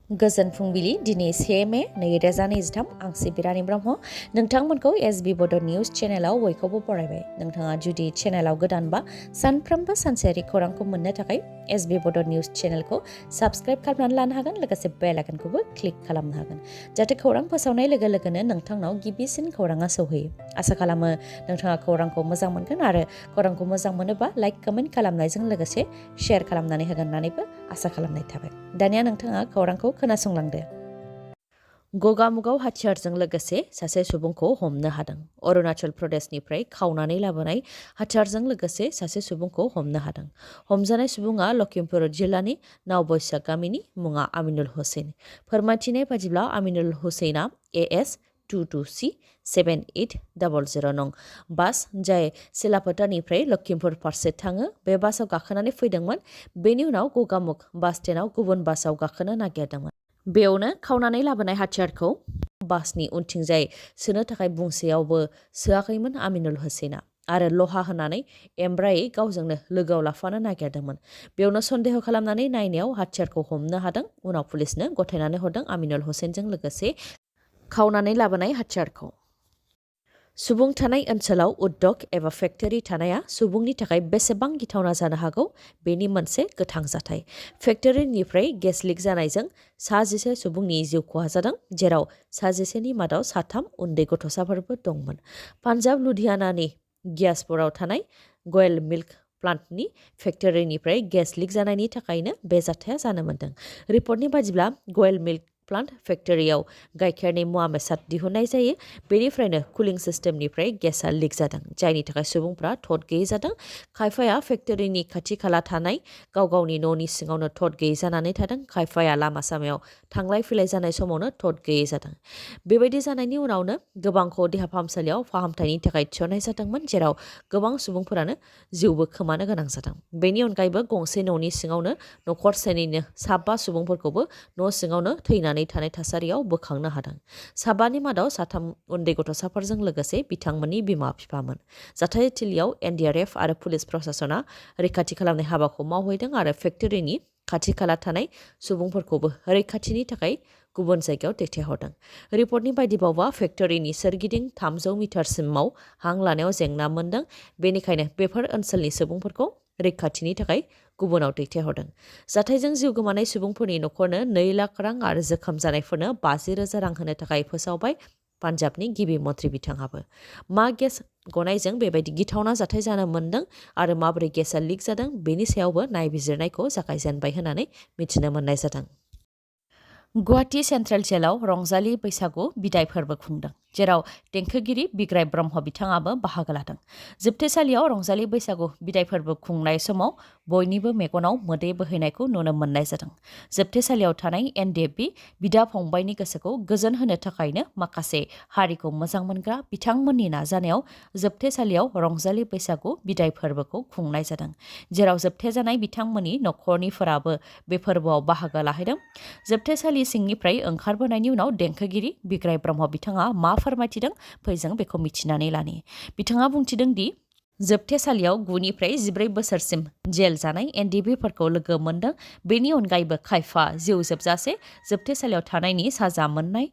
गोजोन फुंबिलि दिनै 1 मे 2023 आं सिबिरानि ब्रह्म नोंथांमोनखौ SB Bodo News चेनेलाव बयखौबो बरायबाय। नोंथाङा जुदि चेनेलाव गोदानबा सानफ्रोमबो सानसेयारि खौरांखौ मोननो थाखाय SB Bodo News चेनेलखौ साबस्क्राइब खालामनानै लानो हागोन, लोगोसे बेल आइकनखौबो क्लिक खालामनो हागोन जाहाथे खौरां फोसावनाय लोगो लोगोनो नोंथांनाव गिबिसिन खौराङा सौहैयो। आसा खालामो नोंथाङा खौरांखौ मोजां मोनगोन आरो खौरांखौ मोजां मोनोबा लाइक कमेन्ट खालामनायजों लोगोसे शेयार खालामनानै होगोन होननानैबो आसा खालामनाय थाबाय। दानिया नोंथाङा खौरांखौ खोनासंलांदो। गगामुगाव हाथियारजों लोगोसे सासे सुबुंखौ हमनो हादों। अरुणाचल प्रदेशनिफ्राय खावनानै लाबोनाय हाथियारजों लोगोसे सासे सुबुंखौ हमनो हादों। हमजानाय सुबुङा लखिमपुर जिल्लानि नावबैसा गामिनि मुङा आमिनुल हुसैन। फोरमायथिनाय बादिब्ला आमिनुल हुसैना AS 22C 7800 नं बास जाय सिलापथानिफ्राय लखिमपुर फारसे थाङो बे बासाव गाखोनानै फैदोंमोन। बेनि उनाव गगामुग बास स्टेन्डआव गुबुन बासाव गाखोनो नागिरदोंमोन। बेयावनो खावनानै लाबोनाय हाथियारखौ बासनि उनथिंजाय सोनो थाखाय बुंसेयावबो सोआखैमोन आमिनुल हुसैना आरो लहा होनानै एमब्रायै गावजोंनो लोगोआव लाफानो नागिरदोंमोन। बेयावनो सन्देह खालामनानै नायनायाव हाथियारखौ हमनो हादों। उनाव पुलिसनो गथायनानै हरदों आमिनुल हुसैनजों लोगोसे खावनानै लाबोनाय हाथियारखौ। सुबुं थानाय ओनसोलाव उद्योग एबा फेक्टरि थानाया सुबुंनि थाखाय बेसेबां गिथावना जानो हागौ बेनि मोनसे गोथां जाथाय। फेक्टरिनिफ्राय गेस लिक जानायजों 11 सुबुंनि जिउ खहा जादों, जेराव 11नि मादाव 3 उन्दै गथ'साफोरबो दंमोन। पान्जाब लुधियानानि गियासपुराव थानाय गयल मिल्क प्लान्टनि फेक्टरिनिफ्राय गेस लिक जानायनि थाखायनो बे जाथाया जानो मोन्दों। रिपर्टनि बादिब्ला गयल मिल्क प्लान्ट फेक्टरियाव गाइखेरनि मुवा बेसाद दिहुननाय जायो। बेनिफ्रायनो कुलिं सिस्टेमनिफ्राय गेसआ लिक जादों, जायनि थाखाय सुबुंफ्रा थद गैयै जादों। खायफाया फेक्टरिनि खाथि खाला थानाय गाव गावनि न'नि सिङावनो थद गैयै जानानै थादों। खायफाया लामा सामायाव थांलाय फैलाय जानाय समावनो थद गैयै जादों। बेबायदि जानायनि उनावनो गोबांखौ देहा फाहामसालियाव फाहामथायनि थाखाय थिसननाय जादोंमोन, जेराव गोबां सुबुंफोरानो जिउबो खोमानो गोनां जादों। बेनि अनगायैबो गंसे न'नि सिङावनो नखरसेनिनो 7 सुबुंफोरखौबो न' सिङावनो थैनानै थानाय थासारियाव बोखांनो हादों। 7नि मादाव 3 उन्दै गथ'साफोरजों लोगोसे बिथांमोननि बिमा बिफामोन। जाथायथिलियाव NDFB आरो पुलिस प्रशासना रैखाथि खालामनाय हाबाखौ मावहैदों आरो फेक्टरिनि खाथि खाला थानाय सुबुंफोरखौबो रैखाथिनि थाखाय गुबुन जायगायाव दैथायहरदों। रिपर्टनि बायदिबावबा फेक्टरिनि सोरगिदिं 300 मिटारसिमाव हां लानायाव जेंना मोन्दों। बेनिखायनो बेफोर ओनसोलनि सुबुंफोरखौ रैखाथिनि थाखाय गुबुनाव दैथायहरदों। जाथायजों जिउ गोमानाय सुबुंफोरनि न'खरनो 2 लाख रां आरो जोखोम जानायफोरनो 50,000 रां होनो थाखाय फोसावबाय पान्जाबनि गिबि मन्थ्रि बिथाङाबो। मा गेस गनायजों बेबायदि गिथावना जाथाय जानो मोन्दों आरो माबोरै गेसआ लिक जादों बेनि सायावबो नायबिजिरनायखौ जागायजेनबाय होननानै मिथिनो मोननाय जादों। गुवाहाटी सेन्ट्रेल जेलाव रंजालि बैसागु बिदाय फोरबो खुंदों, जेराव देंखोगिरि बिग्राय ब्रह्म बिथाङाबो बाहागो लादों। जोबथेसालियाव रंजालि बैसागु बिदाय फोरबो खुंनाय समाव बयनिबो मेगनाव मोदै बोहैनायखौ नुनो मोननाय जादों। जोबथेसालियाव थानाय NDFB बिदा फंबायनि गोसोखौ गोजोन होनो थाखायनो माखासे हारिखौ मोजां मोनग्रा बिथांमोननि नाजानायाव जोबथेसालियाव रंजालि बैसागु बिदाय फोरबोखौ खुंनाय जादों, जेराव जोबथेजानाय बिथांमोननि नखरनिफोराबो बे फोरबोआव बाहागो लाहैदों। जोबथेसालि सिंनिफ्राय ओंखारबोनायनि उनाव देंखोगिरि बिग्राय ब्रह्म बिथाङा मा फोरमायथिदों फै जों बेखौ मिथिनानै लानि। बिथाङा बुंथिदों दि जोबथेसालियाव 9 निफ्राय 14 बोसोरसिम जेल जानाय NDFBफोरखौ लोगो मोनदों। बेनि अनगायैबो खायफा जिउ जोबजासे जोबथेसालियाव थानायनि साजा मोननाय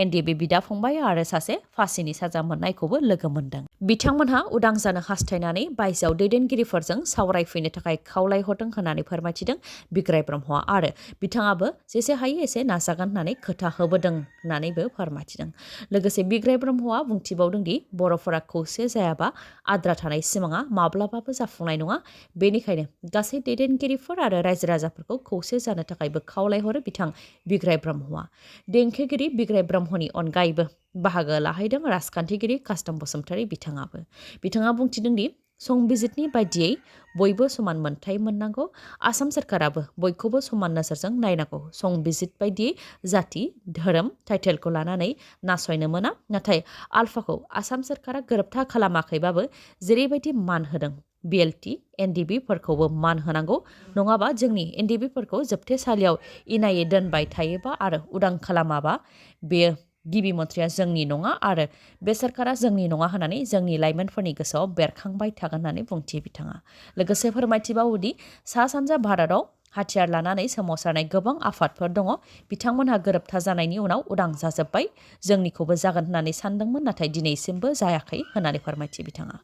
NDFB बिदा फंबाय आरो सासे फासिनि साजा मोननायखौबो लोगो मोनदों। बिथांमोनहा उदां जानो हास्थायनानै बायजोआव दैदेनगिरिफोरजों सावरायफैनो थाखाय खावलायहरदों होननानै फोरमायथिदों बिग्राय ब्रह्मआ आरो बिथाङाबो जेसे हायो एसे नाजागोन होननानै खोथा होबोदों होननानैबो फोरमायथिदों। लोगोसे बिग्राय ब्रह्मआ बुंथिबावदों दि बर'फोरा खौसे जायाबा आद्रा थानाय सिमाङा माब्लाबाबो जाफुंनाय नङा। बेनिखायनो गासै दैदेनगिरिफोर आरो रायजो राजाफोरखौ खौसे जानो थाखायबो खावलायहरो बिथां बिग्राय ब्रह्मआ। देंखोगिरि बिग्राय ब्रह्मनि अनगायैबो बाहागो लाहैदों राजखान्थिगिरि कास्टम बसुमतारी बिथाङाबो। बिथाङा बुंथिदों दि संबिजितनि बायदियै बयबो समान मोनथाय मोननांगौ। आसाम सोरखाराबो बयखौबो समान नोजोरजों नायनांगौ। संबिजित बायदियै जाति धोरोम टाइटेलखौ लानानै नासयनो मोना। नाथाय आलफाखौ आसाम सोरखारा गोरोबथा खालामाखैबाबो जेरैबायदि मान होदों BLT NDFBफोरखौबो मान होनांगौ। नङाबा जोंनि NDFBफोरखौ जोबथेसालियाव इनायै दोनबाय थायोबा आरो उदां खालामाबा बेयो गिबि मन्थ्रिया जोंनि नङा आरो बे सोरखारा जोंनि नङा होननानै जोंनि लाइमोनफोरनि गोसोआव बेरखांबाय थागोन होननानै बुंथियो बिथाङा। लोगोसे फोरमायथिबावोदि सा सानजा भारतआव हाथियार लानानै सोमावसारनाय गोबां आफादफोर दङ बिथांमोनहा गोरोबथा जानायनि उनाव उदां जाजोब्बाय जोंनिखौबो जागोन होननानै सानदोंमोन नाथाय दिनैसिमबो जायाखै होननानै फोरमायथि बिथाङा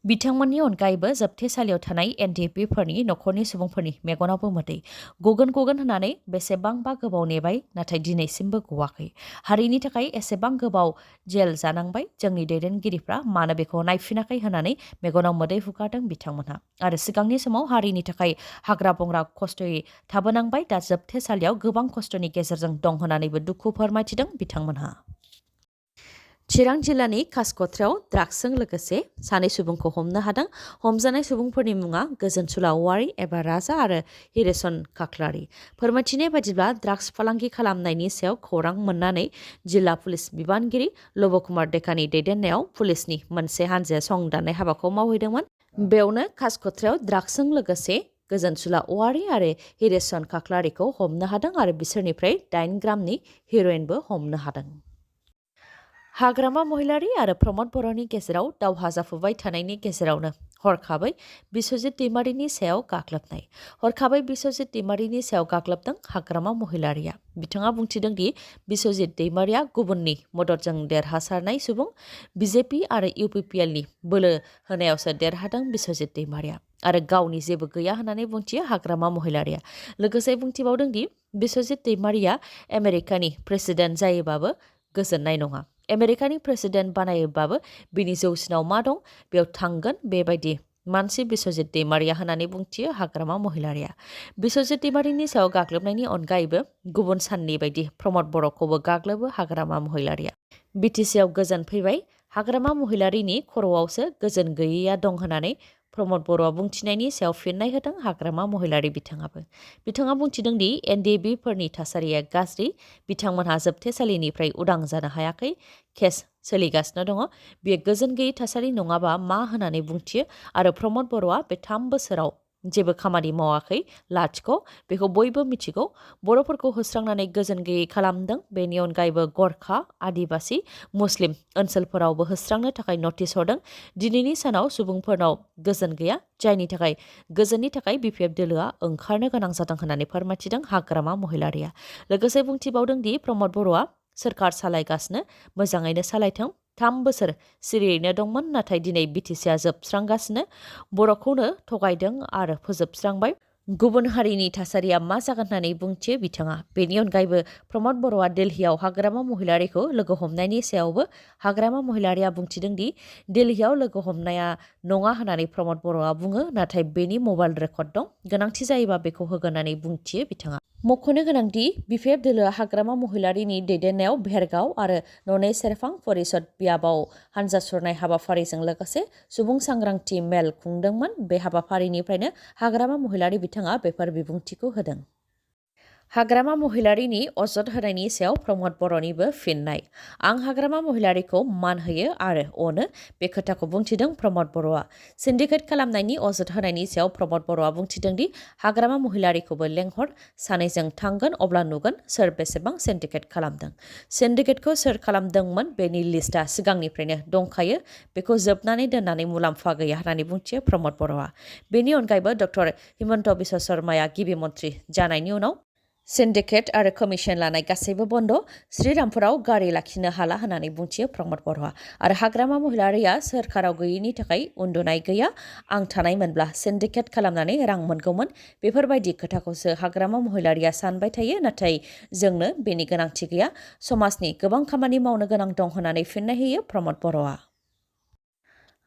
बिथांमोननि अनगायैबो जोबथेसालियाव थानाय NDFBफोरनि नखरनि सुबुंफोरनि मेगनावबो मोदै गगन होननानै बेसेबांबा गोबाव नेबाय नाथाय दिनैसिमबो गवाखै हारिनि थाखाय एसेबां गोबाव जेल जानांबाय जोंनि दैदेनगिरिफ्रा मानो बेखौ नायफिनाखै होननानै मेगनाव मोदै हुगारदों बिथांमोनहा आरो सिगांनि समाव हारिनि थाखाय हाग्रा बंग्रा खस्थ'यै थाबोनांबाय दा जोबथेसालियाव गोबां खस्थ'नि गेजेरजों दं होननानैबो दुखु फोरमायथिदों बिथांमोनहा चिरां जिल्लानि कासकट्रायाव ड्राग्सजों लोगोसे सानै सुबुंखौ हमनो हादों हमजानाय सुबुंफोरनि मुङा गोजोनसुला औवारि एबा राजा आरो हिरेसन खाख्लारि फोरमायथिनाय बादिब्ला ड्राग्स फालांगि खालामनायनि सायाव खौरां मोननानै जिल्ला पुलिस बिबानगिरि लबकुमार डेकानि दैदेननायाव पुलिसनि मोनसे हानजाया संदाननाय हाबाखौ मावहैदोंमोन बेयावनो कासकट्रायाव ड्राग्सजों लोगोसे गोजोनसुला औवारि आरो हिरेसन खाख्लारिखौ हमनो हादों आरो बिसोरनिफ्राय 8 ग्रामनि हेर'इनबो हमनो हादों हाग्रामा महिलारि आरो प्रमद बर'नि गेजेराव दावहा जाफुबाय थानायनि गेजेरावनो हरखाबै बिस्वजित दैमारिनि सायाव गाग्लोबनाय हरखाबै बिस्वजित दैमारिनि सायाव गाग्लोबदों हाग्रामा महिलारिया बिथाङा बुंथिदों दि बिस्वजित दैमारिया गुबुननि मददजों देरहासारनाय सुबुं BJP आरो UPPLनि बोलो होनायावसो देरहादों बिस्वजित दैमारिया आरो गावनि जेबो गैया होननानै बुंथियो हाग्रामा महिलारिया लोगोसे बुंथिबावदों दि बिस्वजित दैमारिया आमेरिकानि प्रेसिडेन्ट जायोबाबो गोजोननाय नङा आमेरिकानि प्रेसिडेन्ट बानायोबाबो बिनि जौसिनाव मा दं बेयाव थांगोन बेबायदि मानसि बिस्वजित दैमारिया होननानै बुंथियो हाग्रामा महिलारिया बिस्वजित दैमारिनि सायाव गाग्लोबनायनि अनगायैबो गुबुन साननि बायदि प्रमद बर'खौबो गाग्लोबो हाग्रामा महिलारिया BTCआव गोजोन फैबाय हाग्रामा महिलारिनि खर'आवसो गोजोन गैयैया दं होननानै प्रमद बर'आ बुंथिनायनि सायाव फिननाय होदों हाग्रामा महिलारि बिथाङा बुंथिदों दि NDFBफोरनि थासारिया गाज्रि बिथांमोनहा जोबथेसालिनिफ्राय उदां जानो हायाखै केस सोलिगासिनो दङ बेयो गोजोन गैयै थासारि नङाबा मा होननानै बुंथियो आरो प्रमद बर'आ बे 3 बोसोराव जेबो खामानि मावाखै लाथिख' बेखौ बयबो मिथिगौ बर'फोरखौ होस्रांनानै गोजोन गैयै खालामदों बेनि अनगायैबो गरखा आदिबासि मुस्लिम ओनसोलफोरावबो होस्रांनो थाखाय नटिस हरदों दिनैनि सानाव सुबुंफोरनाव गोजोन गैया जायनि थाखाय गोजोननि थाखाय BPF दोलोआ ओंखारनो गोनां जादों होननानै फोरमायथिदों हाग्रामा महिलारिया लोगोसे बुंथिबावदों दि प्रमद बर'आ सोरखार सालायगासिनो मोजाङैनो सालायथों 3 बोसोर सिरियैनो दंमोन नाथाय दिनै BTCआ जोबस्रांगासिनो बर'खौनो थगायदों आरो फोजोबस्रांबाय गुबुन हारिनि थासारिया मा जागोन होननानै बुंथियो बिथाङा बेनि अनगायैबो प्रमद बर'आ दिल्लीयाव हाग्रामा महिलारिखौ लोगो हमनायनि सायावबो हाग्रामा महिलारिया बुंथिदों दि दिल्लीयाव लोगो हमनाया नङा होननानै प्रमद बर'आ बुङो नाथाय बेनि मबाइल रेकर्ड दं गोनांथि जायोबा बेखौ होगोन होननानै बुंथियो बिथाङा मख'नो गोनांदि BPF दोलोआ हाग्रामा महिलारिनि दैदेननायाव भेरगाव आरो ननै सेरफां परिषद बियाबाव हानजा सुरनाय हाबाफारिजों लोगोसे सुबुं सांग्रांथि मेल खुंदोंमोन बे हाबाफारिनिफ्रायनो हाग्रामा महिलारि बिथाङा बेफोर बिबुंथिखौ होदों हाग्रामा महिलारिनि अजद होनायनि सायाव प्रमद बर'निबो फिननाय आं हाग्रामा महिलारिखौ मान होयो आरो अनो बे खोथाखौ बुंथिदों प्रमद बर'आ सिन्डिकेट खालामनायनि अजद होनायनि सायाव प्रमद बर'आ बुंथिदों दि हाग्रामा महिलारिखौबो लेंहर सानैजों थांगोन अब्ला नुगोन सोर बेसेबां सिन्डिकेट खालामदों सिन्डिकेटखौ सोर खालामदोंमोन बेनि लिस्टआ सिगांनिफ्रायनो दंखायो बेखौ जोबनानै दोननानै मुलाम्फा गैया होननानै बुंथियो प्रमद बर'आ बेनि अनगायैबो डक्टर हिमन्त बिश्व शर्माया गिबि मन्थ्रि जानायनि उनाव सिन्डिकेट आरो कमिसन लानाय गासैबो बन्द श्रीरामपुराव गारि लाखिनो हाला होननानै बुंथियो प्रमद बर'आ आरो हाग्रामा महिलारिया सोरखाराव गैयैनि थाखाय उन्दुनाय गैया आं थानायमोनब्ला सिन्डिकेट खालामनानै रां मोनगौमोन बेफोरबायदि खोथाखौसो हाग्रामा महिलारिया सानबाय थायो नाथाय जोंनो बेनि गोनांथि गैया समाजनि गोबां खामानि मावनो गोनां दं होननानै फिननाय होयो प्रमद बर'आ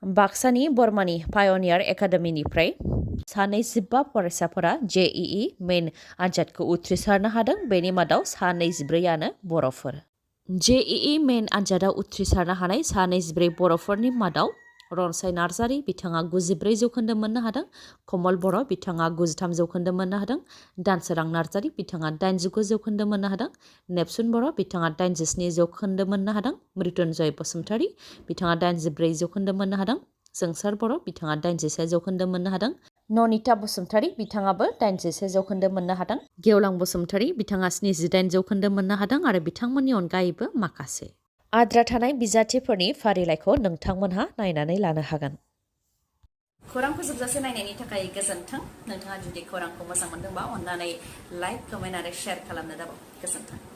बाक्सानि बर्मानि पायनियार एकाडेमिनिफ्राय 25 फरायसाफोरा JEE मेन आनजादखौ उथ्रिसारनो हादों बेनि मादाव 24आनो बर'फोर JEE मेन आनजादाव उथ्रिसारनो हानाय 24 बर'फोरनि मादाव रनसाय नार्जारि बिथाङा 94 जौखोन्दो मोननो हादों कमल बर' बिथाङा 93 जौखोन्दो मोननो हादों दानसोरां नार्जारि बिथाङा 89 जौखोन्दो मोननो हादों नेपसुन बर' बिथाङा 87 जौखोन्दो मोननो हादों मृत्युन्जय बसुमतारी बिथाङा 84 जौखोन्दो मोननो हादों जोंसार बर' बिथाङा 86 जौखोन्दो मोननो हादों ननिता बसुमतारी बिथाङाबो 86 जौखोन्दो मोननो हादों गेवलां बसुमतारी बिथाङा 78 जौखोन्दो मोननो हादों आरो बिथांमोननि अनगायैबो माखासे आद्रा थानाय बिजाथिफोरनि फारिलाइखौ नोंथांमोनहा नायनानै लानो हागोन खौरांखौ जोबजासे नायनायनि थाखाय गोजोन्थों। नोंथाङा जुदि खौरांखौ मोजां मोनदोंबा अन्नानै लाइक, कमेन्ट आरो शेयार खालामनो दाबाव। गोजोन्थों।